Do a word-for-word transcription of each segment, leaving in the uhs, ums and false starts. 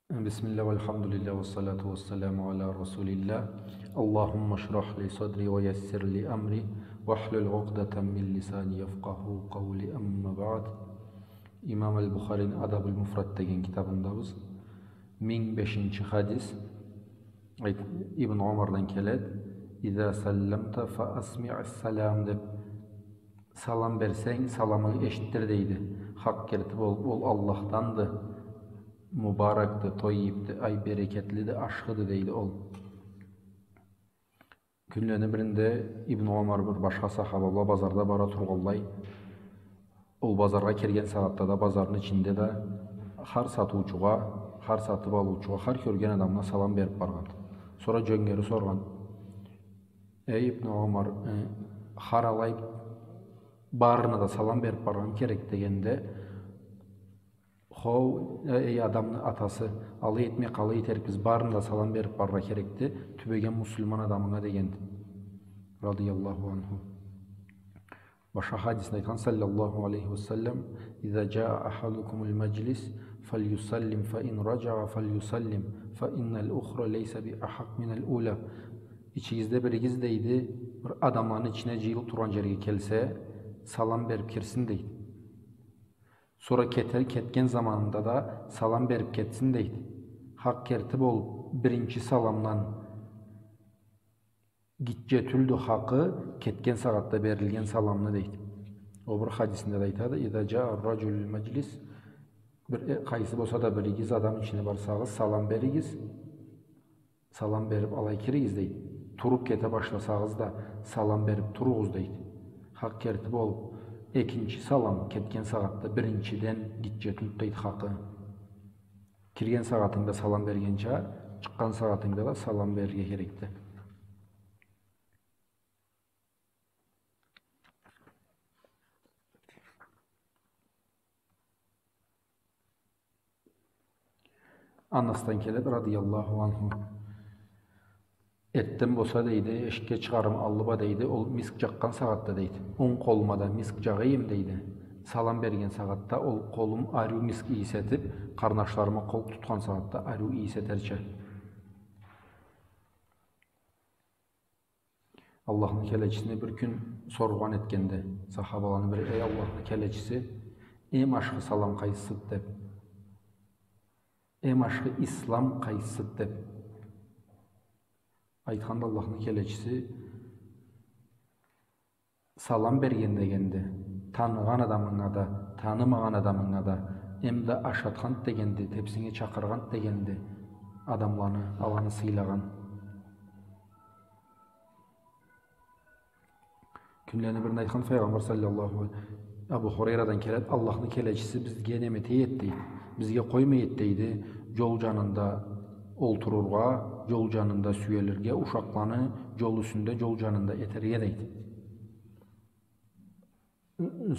بسم الله والحمد لله والصلاة والسلام على رسول الله. اللهم اشرح لي صدري ويسر لي أمري واحلل عقدة من لساني يفقهوا قولي. أما بعد. Имам аль-Бухарини «Адабуль-Муфрад» деген китабындабыз. Минг бешинчи хадис. Айт-, Ибн Омардан келеди. «إذا سلمت فأسمع السلام» деп. Салам берсенг, саламынгы эшитдир, дейди. Хакъ керти болуб, ол Аллахданды, мубаракды, тойибди, ай, берекетлиди, ашхыды, дейди ол. Кюнлени биринде Ибн Омар бир башха сахаба бла базарда бара тургъанлай. Ол базаргъа кирген сагъатда да, базарны ичинде да хар сатыучугъа, хар сатыб алыучугъа, хар кёрген адамына салам бериб баргъан. Сора джёнгери соргъан: «Эй, Ибн Омар, э, хар алай барына да салам бериб баргъан керек?» — дегенде, «Хоу, э, эй адамны атасы, алай этмей къалай этерикбиз, барына да салам бериб барыргъа керекди, тюбеген муслиман адамынга», — дегенди. Радияллаху анху. Башха хадисинде айтхан, саллаллаху алейхи ва саллам: «إذا جاء أحدكم المجلس فليسلم، فإن رجع فليسلم، فإن الأخرى ليس بأحق من الأولى». Ичигизде биригиз, дейди, бир адамланы ичине джыйылыб тургъан джерге келсе, салам бериб кирсин, дейди. Сора кетер, кетген заманында да салам бериб кетсин, дейди. Хакъ керти болуб, биринчи саламдан гитче тюлдю хакъы кетген сагъатда берилген саламны, дейди. Ол бир хадисинде да айтады: «إذا جاء الرجل المجلس», бир, э, къайсы болса да биригиз адам ичине барсагъыз, салам беригиз. Салам бериб алай киригиз, дейди. Туруб кете башласагъыз да, салам бериб туругъуз, дейди. Хакъ керти болуб, экинчи салам кетген сагъатда биринчиден гитче тюлдю, дейди, хакъы. Кирген сагъатынгда салам бергенча, чыкъгъан сагъатынгда да салам берирге керекди. Анасдан келеди, радияллаху анху. Эртден болса, дейди, эшикге чыгъарым аллы бла, дейди, ол миск джакъгъан сагъатда, дейди, онг къолума да миск джагъа эдим, дейди. Салам берген сагъатда ол къолум ариу миск ийис этиб, къарнашларыма къол тутхан сагъатда ариу ийис этерча. Аллахны келечисине бир кюн соргъан этгенди сахабаланы бири: «Эй Аллахны келечиси, эм ашхы салам къайсыды?» — деб. «Эм ашхы ислам къайсыды?» — деб. Айтханды Аллахны келечиси: «Салам берген дегенди таныгъан адамынга да, танымагъан адамынга да, эм да ашатханды дегенди, тепсинге чакъыргъанды дегенди адамланы, аланы сыйлагъан». Кюнлени биринде айтхан Файгъамбар саллаллаху алейхи, Абу Хурайрадан келеди: Аллахны келечиси бизге неме эте эди, дейди. Бизге къоймай эди, дейди, джол джанында олтурургъа, джол джанында сюелирге, ушакъланы джол юсюнде, джол джанында этерге, дейди.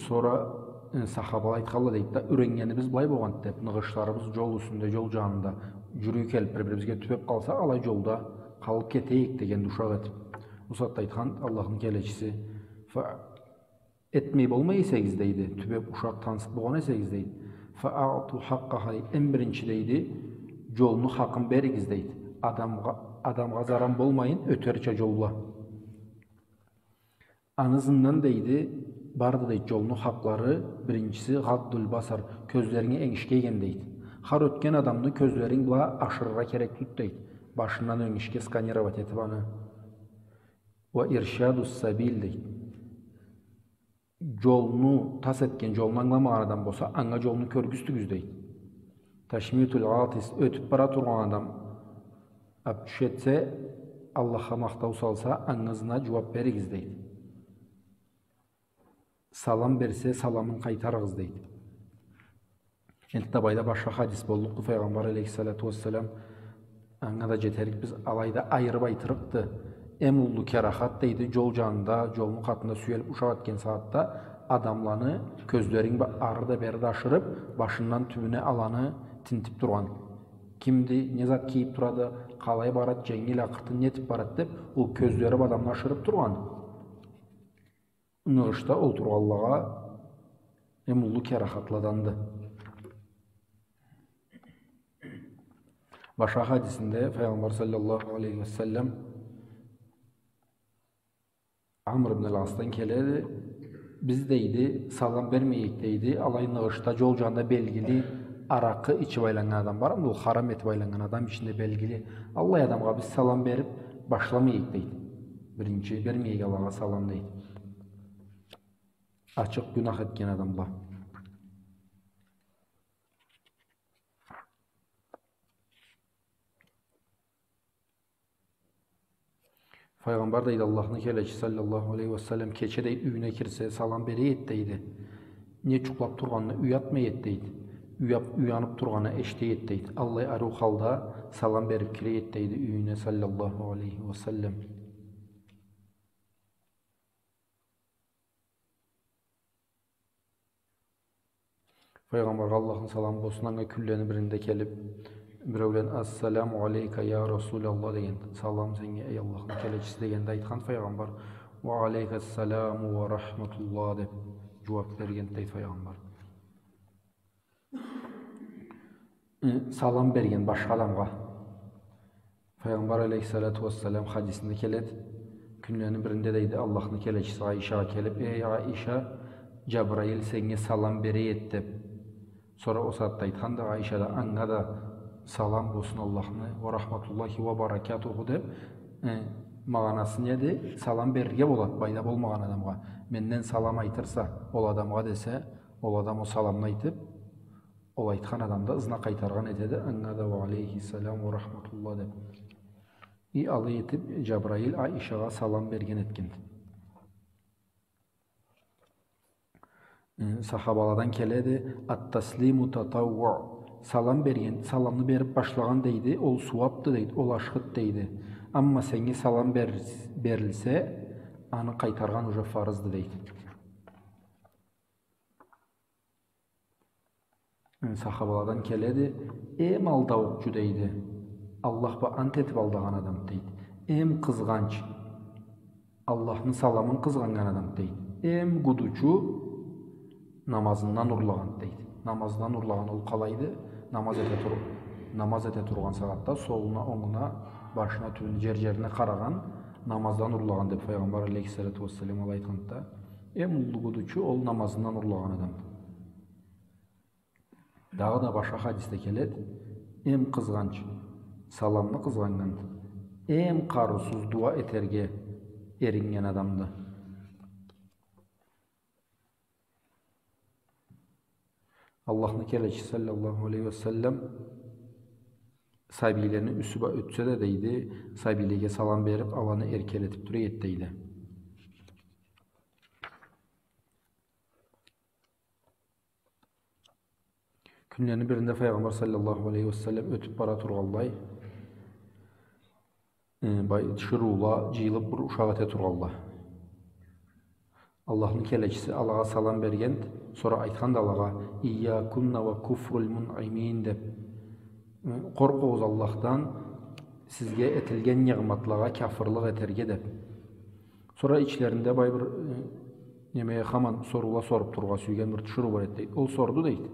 Сора, э, сахабала айтханла, дейди да, юреннгенибиз былай болгъанды, деб, ныгъышларыбыз джол юсюнде, джол джанында джюрюй келиб, бир-бирибизге тюбеб къалса, алай джолда къалыб кете эдик, дегенди ушакъ этиб. Ол сагъатда айтхан Аллахны келечиси: «Фа-, этмей болмай эсегиз, дейди, тюбеб ушакъ, тансыкъ болгъан эсегиз, дейди, фа аъту хакъкъаху, дейди, эм биринчи, дейди, джолну хакъын беригиз, дейди. Адамгъа, адамгъа заран болмайын, ётерча джол бла». Аны ызындан, дейди, барды, дейди, джолну хакълары. Биринчиси, гъаддул басар, кёзлеринги энгишге ийген, дейди. Хар ётген адамны кёзлеринг бла ашырыргъа керек тюлдю, дейди. Башындан энгишге сканировать этиб аны. Ва иршадус сабил, дейди. Джолну, тас этген джолну ангыламагъан адам болса, анга джолну кёргюзтюгюз, дейди. Ташмитул атис, ётюб бара тургъан адам абчюш этсе, Аллахха махтау салса, ангызына джууаб беригиз, дейди. Салам берсе, саламын къайтарыгъыз, дейди. Энтда былайда башха хадис боллукъду, Файгъамбар алейхиссалату уассалам, анга да джетерикбиз, алайда айырыб айтырыкъды. Эм уллу керахат, дейди, джол джанында, джолну къатында сюелиб ушакъ этген сагъатда адамланы кёзлерин ба-, ары да бери да ашырыб, башындан тюбюне аланы тинтиб тургъан. Кимди, не зат кийиб турады, къалай барады, дженгил, акъыртын, нетиб барады деб, ол кёзлери бла адамны ашырыб тургъан. Ныгъышда олтургъанлагъа эм уллу керахатладанды. Башха хадисинде Файгъамбар саллаллаху алейхи ва саллам Амр ибн аль-Асдан келеди. Биз, дейди, салам бермейик, дейди. Алай ныгъышда, джол джанында белгили аракъы ичиб айланнган адам бармыды? Ол харам этиб айланнган адам ичинде белгили. Аллай адамгъа биз салам бериб башламайыкъ, дейди. Биринчи бермейик алагъа салам, дейди. Ачыкъ гюнах этген адамла. Файгъамбар, дейди, Аллахны келечиси саллаллаху алейхи ва саллам, кече, дейди, юйюне кирсе, салам бере эди, дейди. Не джукълаб тургъанына уятмай эди, дейди. Уяб-, уяныб тургъанын эшите эди, дейди. Аллай ариу халда салам бериб кире эди, дейди, юйюне саллаллаху алейхи ва саллам. Файгъамбаргъа, Аллахны саламы болсун анга, кюнлени биринде келиб, биреулен: «Ассаламу алейка, я Расулаллах», — деген. «Салам сеннге, эй Аллахны келечиси», — дегенде, айтхан Файгъамбар: «Ва алейка ассаламу ва рахматуллах», — деб джууаб берген, дейди, Файгъамбар. Э, салам берген башха адамгъа. Файгъамбар алейхиссалату вассалам хадисинде келеди. Кюнлени биринде, дейди, Аллахны келечиси Айшагъа келиб: «Эй, Айша, Джабраил сеннге салам бере эди», — деб. Сора ол сагъатда айтхан да Айша да: «Анга да салам болсун Аллахны, ва рахматуллахи ва баракатуху», — деб. Э, магъанасы неди? Салам берирге болады, байда болмагъан адамгъа. «Менден салам айтырса ол адамгъа», — десе, ол адам ол саламны айтыб, ол айтхан адам да ызына къайтаргъан этеди, анга да «Ва алейхиссалам ва рахматуллах» деб. И алай этиб, Джабраил Айшагъа салам берген этгенди. Э, сахабаладан келеди: «Ат-таслиму татаввуъ». Салам берген, саламны бериб башлагъан, дейди, ол сууабды, дейди, ол ашхыды, дейди. Амма сеннге салам бер-, берилсе, аны къайтаргъан уже фарызды, дейди. Сахабаладан келеди: «Эм алдаукъчу, — дейди, — Аллах бла ант этиб алдагъан адам, — дейди, — эм къызгъанч, Аллахны саламын къызгъаннган адам, — дейди, — эм гудучу намазындан урлагъан, — дейди. — Намазындан урлагъан ол къалайды? Намаз эте тур-, намаз эте тургъан сагъатда солуна, онгуна, башына, тюбюне, джер-джерине къарагъан, намаздан урлагъан», — деб Файгъамбар алейхиссалату вассалам алай айтханды да. Эм уллу гудучу ол намазындан урлагъан адамды. Дагъыда башха хадисде келеди: «Эм къызгъанч, саламны къызгъаннган, эм къарыусуз дуа этерге эриннген адамды». Аллахны келечиси саллаллаху алейхи ва саллам сабийлени юсю бла ётсе да, дейди, сабийлеге салам бериб, аланы эркелетиб тура эди, дейди. Кюнлени биринде Файгъамбар саллаллаху алейхи ва саллам ётюб бара тургъанлай, э, бай-, тиширыула джыйылыб бир ушакъ эте тургъанла. Аллахны келечиси алагъа салам бергенди, сора айтханды алагъа: «Ийякунна ва куфруль мунъимин», — деб. Э, «Къоркъугъуз Аллахдан, сизге этилген ниъматлагъа кяфырлыкъ этерге», — деб. Сора ичлеринде бай бир, э, немеге хаман соруула соруб турургъа сюйген бир тиширыу бар эди, дейди. Ол сорду, дейди: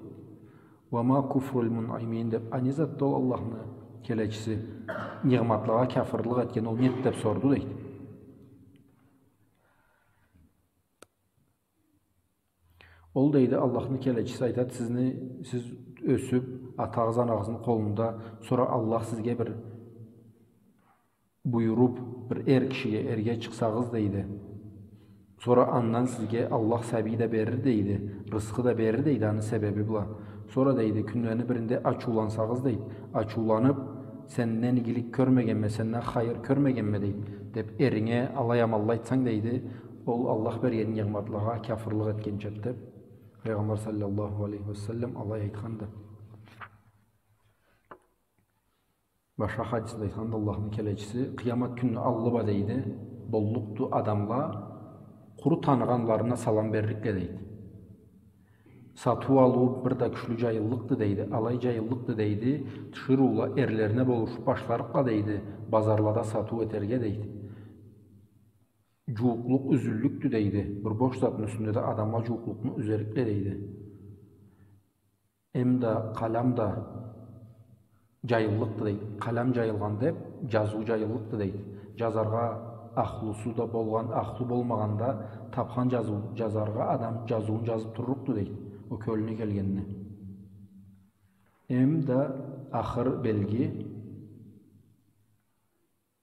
«Ва ма куфруль мунъимин», — деб, «А не затды ол Аллахны келечиси, ниъматлагъа кяфырлыкъ этген, ол неди?» — деб сорду, дейди. Ол, дейди, Аллахны келечиси айтады, сизни, сиз ёсюб, атагъыз, анагъызны къолунда, сора Аллах сизге бир буюруб, бир эр кишиге, эрге чыкъсагъыз, дейди. Сора андан сизге Аллах сабий да берир, дейди, рысхы да берир, дейди, аны себеби бла. Сора, дейди, кюнлени биринде ачыулансагъыз, дейди, ачыуланыб, сенден игилик кёрмегенме, сенден хайыр кёрмегенме, дейди, деб, эринге алай амалла айтсанг, дейди, ол Аллах берген ниъматлагъа кяфырлыкъ этгенчады, деб, Файгъамбар саллаллаху алейхи ва саллам алай айтханды. Башха хадисинде айтханды Аллахны келечиси: «Къыямат кюнню аллы бла, — дейди, — боллукъду адамла къуру таныгъанларына салам берликле», — дейди. «Сатыу-алыу бир да кючлю джайыллыкъды, — дейди, — алай джайыллыкъды, — дейди, — тиширыула эрлерине болушуб башларыкъла, — дейди, — базарлада сатыу этерге», — дейди. «Джууукълукъ юзюллюкдю, — дейди, — бир бош затны юсюнде да адамла джууукълукъну юзерикле», — дейди. Эм да къалам да джайыллыкъды, дейди. Къалам джайылгъан деб, джазыу джайыллыкъды, дейди. Джазаргъа ахлусу да болгъан, ахлу болмагъан да, табхан джазыу джазаргъа адам джазыуун джазыб турлукъду, дейди. Ол кёлюне келгенни. Эм да ахыр белги,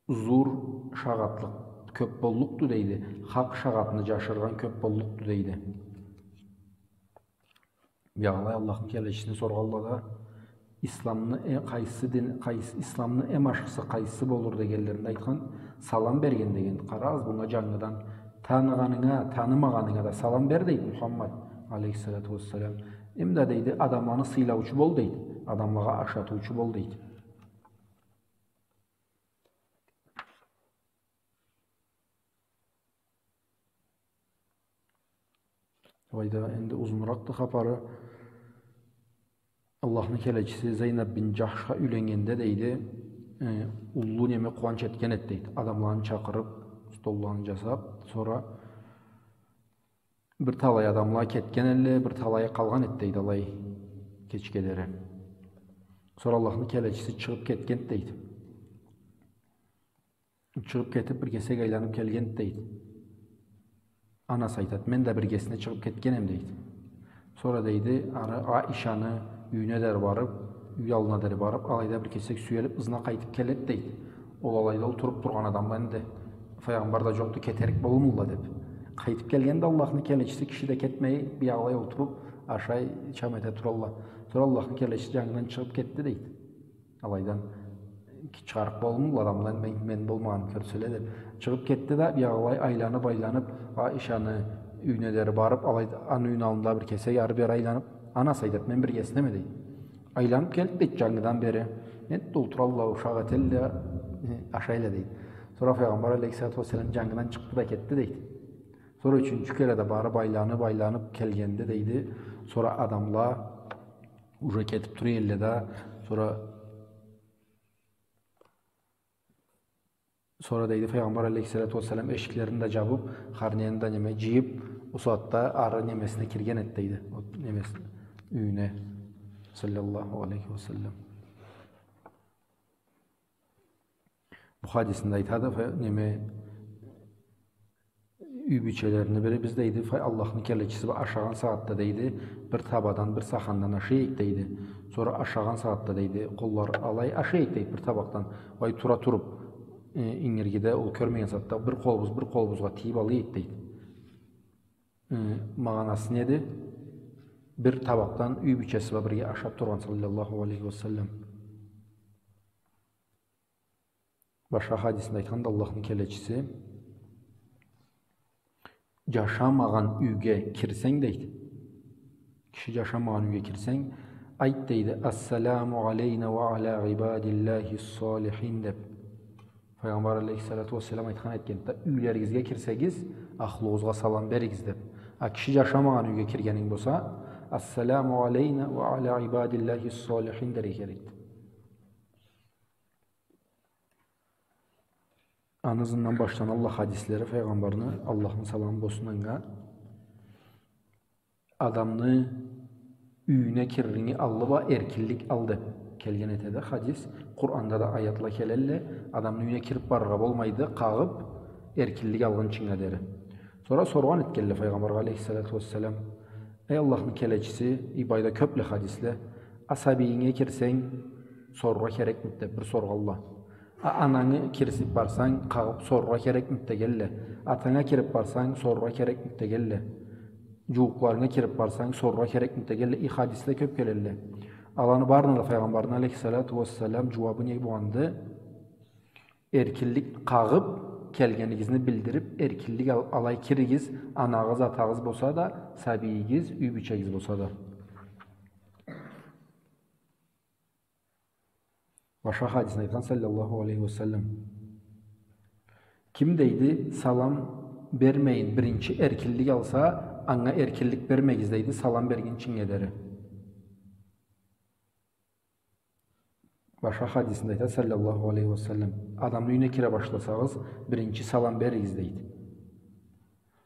зур шагъатлыкъ кёб боллукъду, дейди. Хакъ шагъатны джашыргъан кёб боллукъду, дейди. Биягъылай Аллахны келечисине соргъалла да, исламны, э, къайсы дин, къайсы, исламны эм ашхысы къайсы болур дегенлеринде айтхан, салам берген деген. Къарагъыз, бунга джангыдан таныгъанынга, танымагъанынга да салам бер, дейди Мухаммад алейхиссалату уассалам. Эм да, дейди, адамланы сыйлаучу бол, дейди. Адамлагъа ашатыучу бол, дейди. Алайда энди узунуракъды хапары. Аллахны келечиси Зайнаб бин Джахшха юйленнгенде, дейди, э, уллу неме къууанч этген эди, дейди. Адамланы чакъырыб, столланы джасаб, сора бир талай адамла кетген элле, бир талайы къалгъан эди, дейди, алай кечге дери. Сора Аллахны келечиси чыгъыб кетген эди, дейди. Чыгъыб кетиб, бир кесек айланыб келген эди, дейди. Анасы айтады, мен да биргесине чыгъыб кетгенем, дейди. Сора, дейди, ары Аишаны юйюне дери барыб, юй аллына дери барыб, алайда бир кесек сюелиб, ызына къайтыб келеди, дейди. Ол алайда олтуруб тургъан адамла энди, Файгъамбар да джокъду, кетерик болурмулла деб. Къайтыб келгенде Аллахны келечиси, киши да кетмей, биягъылай олтуруб, ашай, чам эте туралла. Сора Аллахны келечиси джангыдан чыгъыб кетди, дейди. Алайдан ки-, чыгъарыкъ болмулла адамла, мен, мен болмагъанымы кёрселе деб. Чыгъыб кетди да, биягъылай айланыб, айланыб, Аишаны юйюне дери барыб, алай, аны юйюню аллында бир кесек ары-бери айланыб, анасы айтады, мен биргесинеме, дейди. Айланыб келди, дейди, джангыдан бери. Энтда олтуралла, ушакъ этелле, э, ашайла, дейди. Сора Файгъамбар алейхиссалату уассалам джангыдан чыкъды да кетди, дейди. Сора ючюнчю кере да барыб, айланыб, айланыб келгенде, дейди, сора адамла уже кетиб тура элле да, сора, сора, дейди, Файгъамбар алейхиссалату уассалам эшиклерин да джабыб, хар нени да неме джыйыб, ол сагъатда ары немесине кирген эди, дейди. Ол немес-, юйюне, саллаллаху алейхи ва саллам. Бу хадисинде айтады, фа-, неме, юй бийчелерини бири, биз, дейди, фа-, Аллахны келечиси бла ашагъан сагъатда, дейди, бир табадан, бир сахандан ашай эдик, дейди. Сора ашагъан сагъатда, дейди, къоллары алай ашай эдик, дейди, бир табакъдан. Алай тура туруб, э, ингиргиде ол кёрмеген сагъатда бир къолубуз бир къолубузгъа тийиб ала эдик, дейди. Э, магъанасы неди? Бир табакъдан юй бийчеси бла бирге ашаб тургъан, саллаллаху алейхи ва саллам. Башха хадисинде айтханда Аллахны келечиси, джашамагъан юйге кирсенг, дейди. Киши джашамагъан юйге кирсенг, айт, дейди, «Ассаламу алейна ва аля ибадиллахи ссалихин», деб. Файгъамбар алейхиссалату уассалам айтхан этгенди да, юйлеригизге кирсегиз, ахлугъузгъа салам беригиз, деб. А киши джашамагъан юйге киргенинг болса, «Ассаламу алейна ва аля ибадиллахи ссалихин», дерге керекди. Аны ызындан башланалла хадислери Файгъамбарны, Аллахны саламы болсун анга. Адамны юйюне кирирни аллы бла эркинлик ал деб келген этеди хадис. Къуранда да аятла келелле, адамны юйюне кириб барыргъа болмайды, къагъыб, эркинлик алгъынчынга дери. Сора соргъан этгелле Файгъамбаргъа алейхиссалату уассалам, эй Аллахны келечиси, и былайда кёбле хадисле, а сабийинге кирсенг, сорургъа керекмиди деб бир соргъалла. А-, анангы кирсиб барсанг, къагъыб сорургъа керекмиди дегелле. Атанга кириб барсанг, сорургъа керекмиди дегелле. Джууукъларынга кириб барсанг, сорургъа керекмиди дегелле. И хадисле кёб келелле. Аланы барына да Файгъамбарны алейхиссалату уассалам джууабы не болгъанды? Эркинлик, къагъыб, келгенигизни билдириб, эркинлик ал-, алай киригиз, анагъыз, атагъыз болса да, сабийигиз, юй бийчегиз болса да. Башха хадисинде айтхан, саллаллаху алейхи ва саллам. Ким, дейди, салам бермейин, биринчи эркинлик алса, анга эркинлик бермегиз, дейди, салам бергинчинге дери. Башха хадисинде айтады, саллаллаху алейхи ва саллам. Адамны юйюне кире башласагъыз, биринчи салам беригиз, дейди.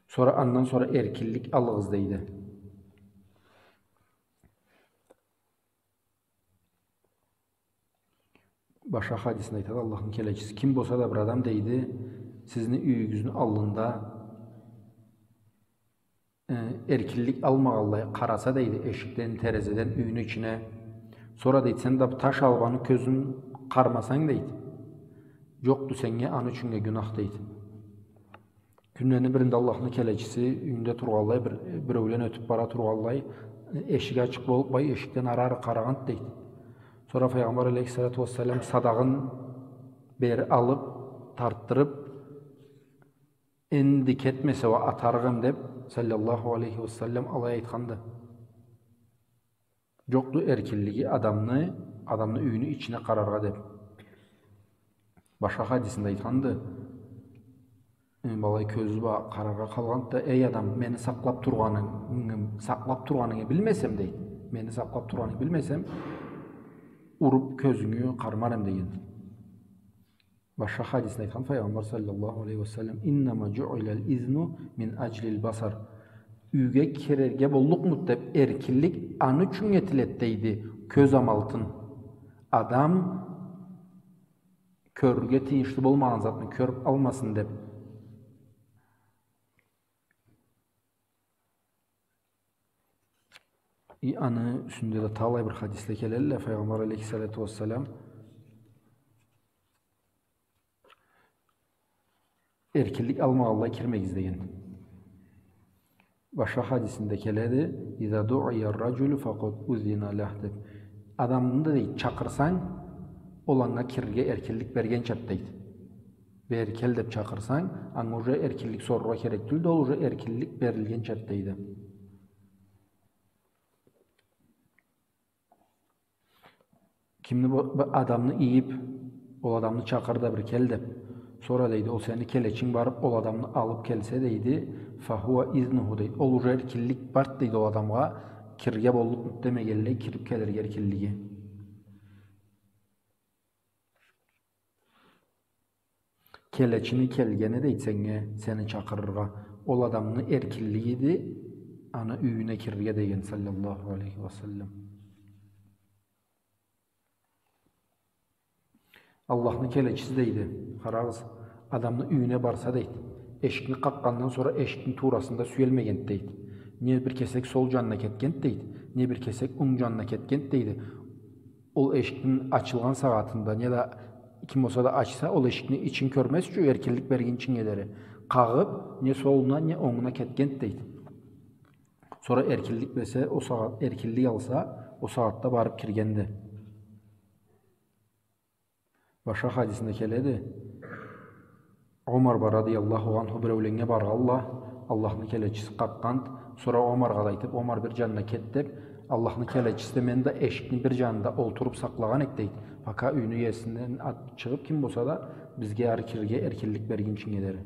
Сора, андан сора эркинлик алыгъыз, дейди. Башха хадисинде айтады Аллахны келечиси: «Ким болса да бир адам, — дейди, — сизни юйюгюзню аллында, э, эркинлик алмагъанлай къараса, — дейди, — эшикден, терезеден юйню ичине, сора, — дейди, — сен да бир таш алыб аны кёзюн къармасанг, — дейди, — жокъду сеннге аны ючюннге гюнах», — дейди. Кюнлени биринде Аллахны келечиси юйюнде тургъанлай, бир, биреулен ётюб бара тургъанлай, эшик ачыкъ болуб, бай эшикден ары-ары къарагъанды, дейди. Сора Файгъамбар алейхиссалату уассалам садагъын бери алыб, тартдырыб, «Энди кетмесе уа атарыкъ эм», — деб, саллаллаху алейхи уа саллам, алай айтханды. Жокъду эркинлиги адамны, адамны юйюню ичине къараргъа деб. Башха хадисинде айтханды, э, былай кёзю бла къараргъа къалгъанды да: «Эй адам, мени сакълаб тургъанынгы, сакълаб тургъанынгы билмесем, — дейди, — мени сакълаб тургъанынгы билмесем, уруб кёзюнгю къармарым», — дегенди. Башха хадисинде айтхан Файгъамбар саллаллаху алейхи уа саллам: «Иннама жуъилал изну мин ажлил басар». Юйге кирерге боллукъмуду деб эркинлик аны ючюн этиледи, дейди, кёз амалтын. Адам кёрюрге тийишли болмагъан затны кёрюб алмасын деб. И аны юсюнде да талай бир хадисле келелле, Файгъамбар алейхиссалату уассалам «Эркинлик алмагъанлай кирмегиз», — деген. Башха хадисинде келеди: «Иза дуъия ар-ражулу факъад узина лах», — деб. Адамны да, дейди, чакъырсанг, ол анга кирирге эркинлик бергенчады, дейди. Бери кел деб чакъырсанг, анга уже эркинлик сорургъа керек тюлдю, ол уже эркинлик берилгенчады, дейди. Кимни бу, бу адамны ийиб, ол адамны чакъыр да бир кел деб. Сора, дейди, ол сени келечинг барыб, ол адамны алыб келсе, дейди, «фахуа изнуху», дейди. Ол уже эркинлик барды, дейди, ол адамгъа кирирге боллукъмуду демегенлей, кириб келирге эркинлиги. Келечини келгени, дейди, сеннге, сени чакъырыргъа, ол адамны эркинлигиди аны юйюне кирирге, деген, саллаллаху алейхи уа саллам. Аллахны келечиси, дейди, къарагъыз, адамны юйюне барса, дейди, эшикни къакъгъандан сора эшикни туурасында сюелмегенди, дейди. Не бир кесек сол жанына кетгенди, дейди, не бир кесек онг жанына кетгенди, дейди. Ол эшикни ачылгъан сагъатында, неда ким болса да ачса, ол эшикни ичин кёрмез ючюн, эркинлик бергинчинге дери къагъыб, не солуна, не онгуна кетгенди, дейди. Сора эркинлик берсе, ол сагъат, эркинлик алса, ол сагъатда барыб киргенди. Башха хадисинде келеди. Омар ба радияллаху анху биреуленнге баргъалла, Аллахны келечиси къакъгъанд, сора Омаргъа да айтыб, Омар, бир жанына кет деб, Аллахны келечиси да, мен да эшикни бир жанында олтуруб сакълагъан эдик, дейди. Пока юйню иесинден ат-, чыгъыб, ким болса да, бизге ары кирирге эркинлик бергинчинге дери.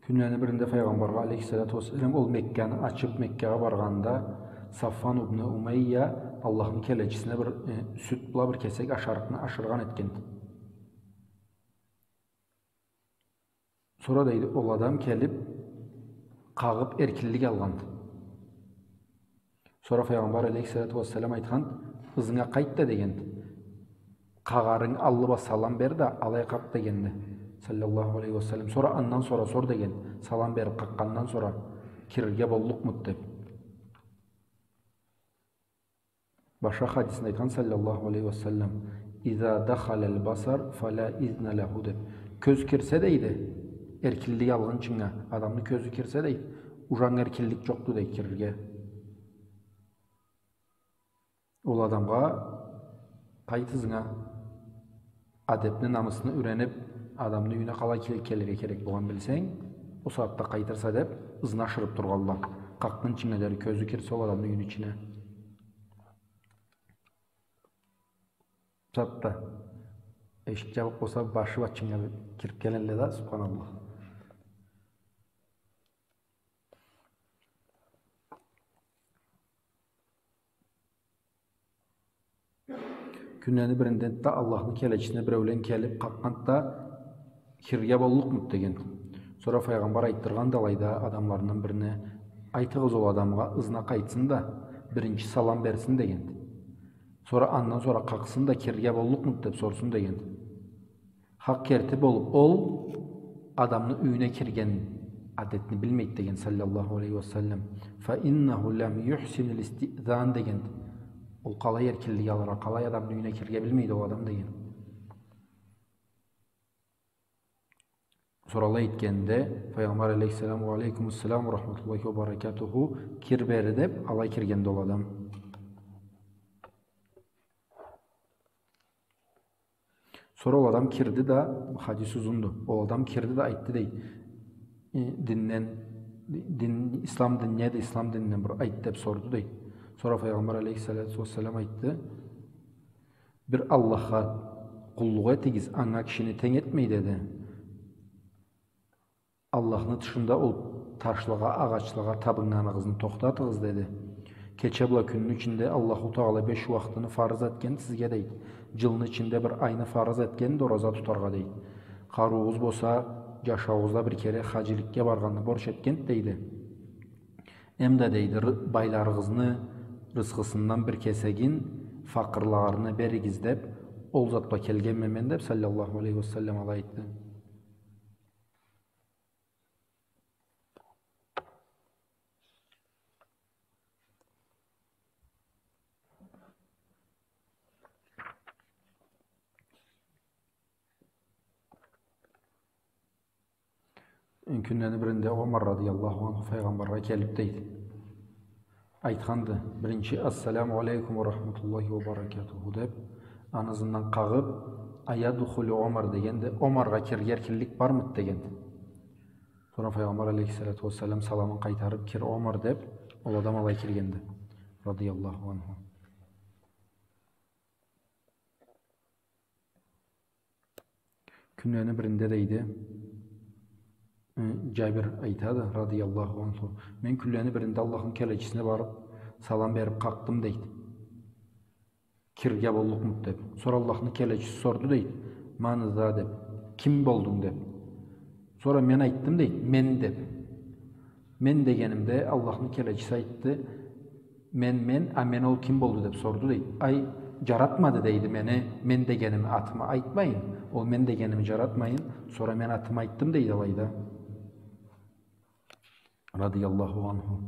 Кюнлени биринде Файгъамбаргъа, алейхиссалату уассалам, ол Мекканы ачыб, Меккагъа баргъанда, Сафван ибн Умайя Аллахны келечисине бир, э, сют бла бир кесек ашарыкъны ашыргъан этгенди. Сора, дейди, ол адам келиб, къагъыб, эркинлик алгъанды. Сора Файгъамбар алейхиссалату уассалам айтхан: «Ызынга къайт да, — деген, — къагъарынг аллы бла салам бер да, алай къакъ», — дегенди, саллаллаху алейхи уа саллам. «Сора андан сора сор, — деген, — салам бериб къакъгъандан сора кирирге боллукъмуду?» — деб. Башха хадисинде айтхан, саллаллаху алейхи уа саллам: «Иза дахалал басар фала изна лаху», — деб. Кёз кирсе, дейди, эркинлик алгъынчынга, адамны кёзю кирсе, дейди, уже анга эркинлик жокъду, дейди, кирирге. Ол адамгъа: «Къайт ызынга, адебни, намысны юрениб, адамны юйюне къалай кел-, келирге керек болгъанын билсенг, ол сагъатда къайтырса», — деб, ызын ашырыб тургъалла. Къакъгъынчынга дери, кёзю кирсе ол адамны юйюню ичине. Бусагъатда эшик жабыкъ болса, башы бла ичинге кириб келелле да, субханаллах. Кюнлени биринде да Аллахны келечисине биреулен келиб къакъгъанд да, «Кирирге боллукъмуду?» — деген. Сора Файгъамбар айтдыргъанды алайда адамларындан бирине: «Айтыгъыз ол адамгъа, ызына къайтсын да, биринчи салам берсин», — дегенди. Сора андан сора къакъсын да: «Кирирге боллукъмуду?» — деп сорсун дегенди. Хакъ керти болуп, ол адамны юйюне кирген адетни билмейди деген, саллаллаху алейхи ва саллам. «Фа иннаху лам юхсинил истизан», — дегенди. Ол къалай эркинлик алыргъа, къалай адамны юйюне кирирге билмейди ол адам деген. Сора алай этгенде, Файгъамбар алейхиссалам: «Ва алейкумуссалам ва рахматуллахи ва баракатуху, кир бери», — деп, алай киргенди ол адам. Сора ол адам кирди да, хадис узунду. Ол адам кирди да айтды, дейди. Э, динден, дин, ислам дин неди, ислам динден бир айт деп сорду, дейди. Сора Файгъамбар алейхиссалату вассалам айтды: «Бир Аллахха къуллукъ этигиз, анга кишини тенг этмей», — деди. «Аллахны тышында ол ташлагъа, агъачлагъа табыннганыгъызны тохтатыгъыз», — деди. «Кече бла кюнню ичинде Аллаху Тагъала беш уахтыны фарыз этген сизге, — дейди. — Жылны ичинде бир айны фарыз этгенди ораза тутаргъа, — дейди. — Къарыуугъуз болса, джашауугъузда бир кере хаджиликге баргъанны борч этгенди, — дейди. — Эм да, — дейди, — ры-, байларыгъызны рысхысындан бир кесегин факъырлагъа беригиз деп, ол зат бла келгенме мен», — деп, саллаллаху алейхи ва саллам, алай айтды. Кюнлени биринде Омар радияллаху анху Файгъамбаргъа келип, дейди, айтханды, биринчи: «Ассаламу алейкум ва рахматуллахи ва баракатуху», — деп, аны ызындан къагъып: «Аядхулу Омар?» — дегенди. «Омаргъа кирирге эркинлик бармыды?» — дегенди. Сора Файгъамбар алейхиссалату вассалам саламын къайтарып: «Кир, Омар», — деп, ол адам алай киргенди, радияллаху анху. Кюнлени биринде, дейди, э, Джабир айтады, радияллаху анху: «Мен кюнлени биринде Аллахны келечисине барып, салам берип къакъдым», — дейди. «Кирирге боллукъмуду?» — деп. Сора Аллахны келечиси сорду, дейди: «Ман за?» — деп. «Ким болдунг?» — деп. Сора мен айтдым, дейди, «Мен», — деп. «Мен» дегенимде, Аллахны келечиси айтды: «Мен, мен, а мен ол ким болду?» — деп сорду, дейди. «Ай, джаратмады, — дейди, — мени мен дегеними, атымы айтмайын. Ол мен дегеними джаратмайын. Сора мен атымы айтдым», — дейди алайда, радияллаху анху.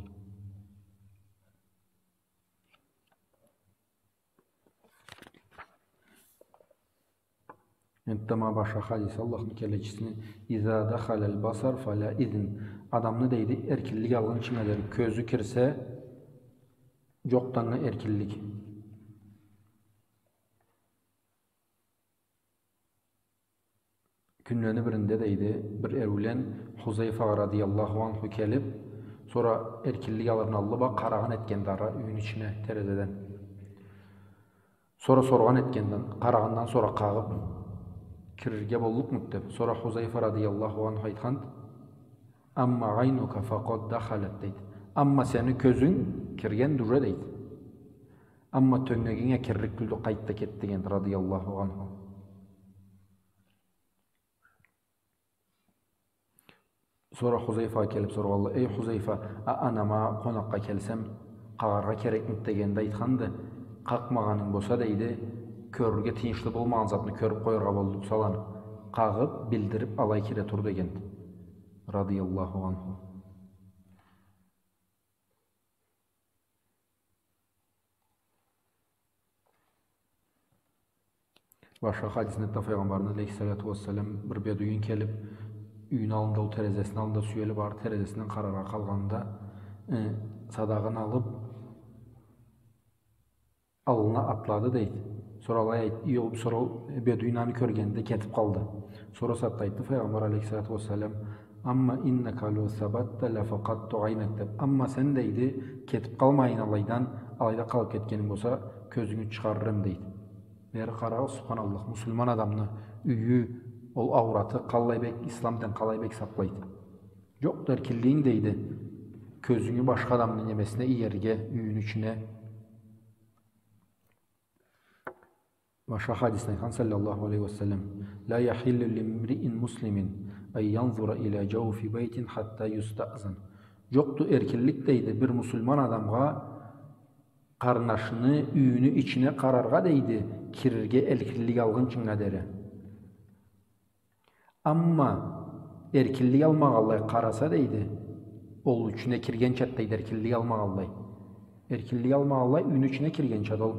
Энтда ма башха хадис, Аллахны келечисини: «Иза дахалал басар фала изн». Адамны, дейди, эркинлик алгъынчынга дери кёзю кирсе, джокъду анга эркинлик. Кюнлени биринде, дейди, бир эрлен Хузайфагъа радияллаху анху келип, сора эркинлик алырдан аллы бла къарагъан этгенди ары юйню ичине терезеден. Сора соргъан этгенди, къарагъандан сора къагъып: «Кирирге боллукъмуду?» — деп. Сора Хузайфа радияллаху анху айтханды: «Амма айнука факъад дахалат», — дейди. «Амма сени кёзюнг киргенди уже», — дейди. «Амма тёнгегинг а кирлик тюлдю, къайт да кет», — дегенди, радияллаху анху. Сора Хузайфагъа келип соргъанла: «Эй, Хузайфа, а анама къонакъгъа келсем, къагъаргъа керекмиди?» — дегенде айтханды: «Къакъмагъанынг болса, — дейди, — кёрюрге тыйыншлы болмагъан затны кёрюп къояргъа боллукъса аланы. Къагъып, билдирип, алай кире тур», — дегенди, радияллаху анху. Башха хадисинде да Файгъамбарны алейхиссалату вассалам бир бедуин келип, юйню аллында, ол терезесини аллында сюелип, ары терезесинден къараргъа къалгъанда, э, садагъын алып, аллына атлады, дейди. Сора алай айт-, ёл-, сора ол бедуин аны кёргенде кетип къалды. Сора сагъатда айтды Файгъамбар алейхиссалату вассалам: «Амма иннака лау сабатта ла факъадту айнак», — деп. «Амма сен, — дейди, — кетип къалмайын алайдан, алайда къалып кетгенинг болса, кёзюнгю чыгъарыр эм», — дейди. Бери къарагъыз, субханаллах, муслиман адамны юйю, ол аураты къаллай бек, ислам дин къаллай бек сакълайды. Джокъду эркинлигинг, дейди, кёзюнгю башха адамны немесине иерге, юйню ичине. Башха хадисде айтхан, саллаллаху алейхи ва саллам: «Ла яхиллу лимриин муслимин أن ينظر إلى جوف بيت حتى يستأذن. Джокъду эркинлик, дейди, бир муслиман адамгъа къарнашыны юйюню ичине къараргъа, дейди, кирирге эркинлик алгъынчынга дери. Амма эркинлик алмагъанлай къараса, дейди, ол ичине киргинчады, дейди, эркинлик алмагъанлай. Эркинлик алмагъанлай юйюню ичине киргинчады ол.